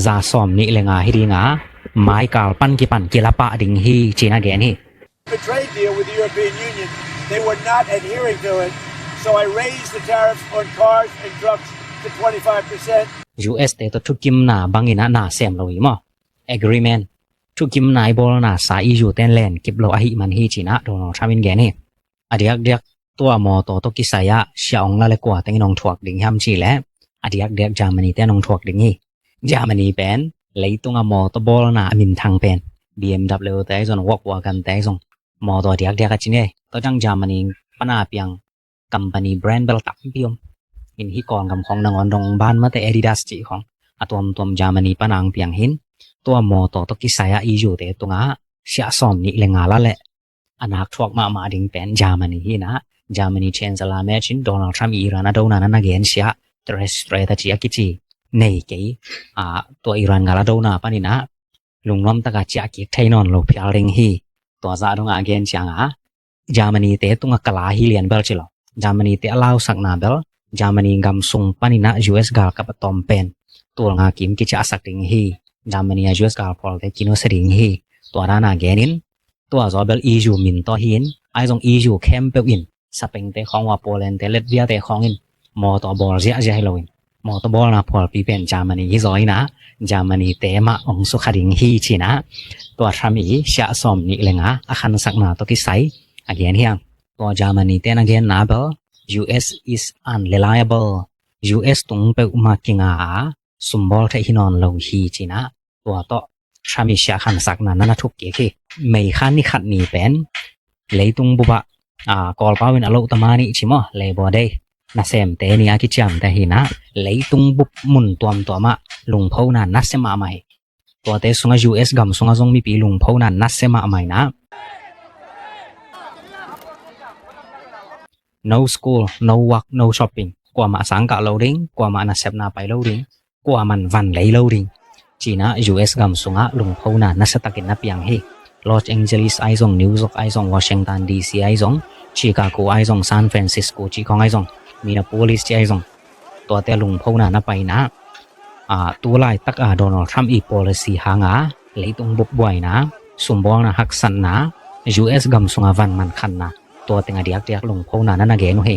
za sawm nih le nga hi ding a, maikal pan kipan kila pah ding hi ci-in a gen hi. The trade deal with the European Union, they were not adhering to it, so I raised the tariffs on cars and trucks to twenty-five percent. U S te tawh thukimna bangin ah na sem lo hi maw? Agreement, thukimna i bawlna sa E U ten len kip lo ahih man hi ci-in ah Donald Trump in gen hi. A diakdiak tua mawtaw tawh kisai ah siah hong la leh kua teng in hong thuak ding hiam cih leh, a diakdiak Germany ten hong thuak ding hi. Germany pen leitung a mawtaw bawlna a minthang pen, B M W te ahi zong, Volkswagen te ahi zong, mawtaw diakdiak a ci ni. Tua ciang Germany pan a piang company brand bel tampi om in, hih Kawlgam khawng nangawn dong, Balmain te, Adidas cih khawng, a tuamtuam Germany pan a hong piang hi-in, tua mawtaw tawh kisai ah E U te tungah siah sawm nih le nga la leh a nak thuak mahmah ding pen Germany hi-in ah, Germany Chancellor Merz in Donald Trump i Iran a dona na na gen siah, terrorist threat a ci a kici nei kei, a, tua Iran gal a dona panin ah lungnuam taka ciah kik thei nawn lo phial ding hi. Tua zah dongah a gen ciangah Germany te tungah kala hi lian bel ci lo. Germany te a lausakna bel, Germany gam sung panin ah U S galkap a tawm pen tul nga kim kiciahsak ding hi. Germany a U S galphualte kinusia ding hi. Tua dan a genin, tua zaw bel E U min tawh hi-in, ahi zong E U khempeuh in, Spain te khawng ua, Poland te, Latvia te khawng in mawtaw bawl ziahziah hi loin, mawtaw bawlna phualpi pen Germany hi zaw in ah, Germany te mah hong sukha ding hi ci-in ah, tua Trump i siah sawm nih le nga a khansakna tawh kisai a gen hi hang. Tua Germany ten a genna bel, U S is unreliable. U S tung peuhmah kinga a, sumbawl theih hi nawn lo hi ci-in ah, tua tawh Trump i siah khansakna na na thuk kik hi. May kha ni khat ni pen leitung bup ah, a, Kawlpau in a loh tama nih ci maw, Labor Day, nasemte ni a kiciamteh hi-in ah, leitung bup mun tuamtuam ah lungphona nasia mahmah hi. Tuate sungah U S gam sungah zong mipi lungphona nasia mahmah hi-in ah, no school, no work, no shopping. Kuamah sangkah lo ding, kuamah nasepna pai lo ding, kuamah in van lei lo ding ci-in ah U S gam sungah lungphona nasia takin na piang hi. Los Angeles ahi zong, New York ahi zong, Washington D C ahi zong, Chicago ahi zong, San Francisco cih khawng ahi zong, Minneapolis cih ahi zong, tuate lungphona na pai-in ah, a, tu laitak a Donald Trump i policy hanga leitung bup buaina, sumbawlna haksatna, U S gam sunga van man khanna, tua teng a diakdiak lungphona na na gen uh hi.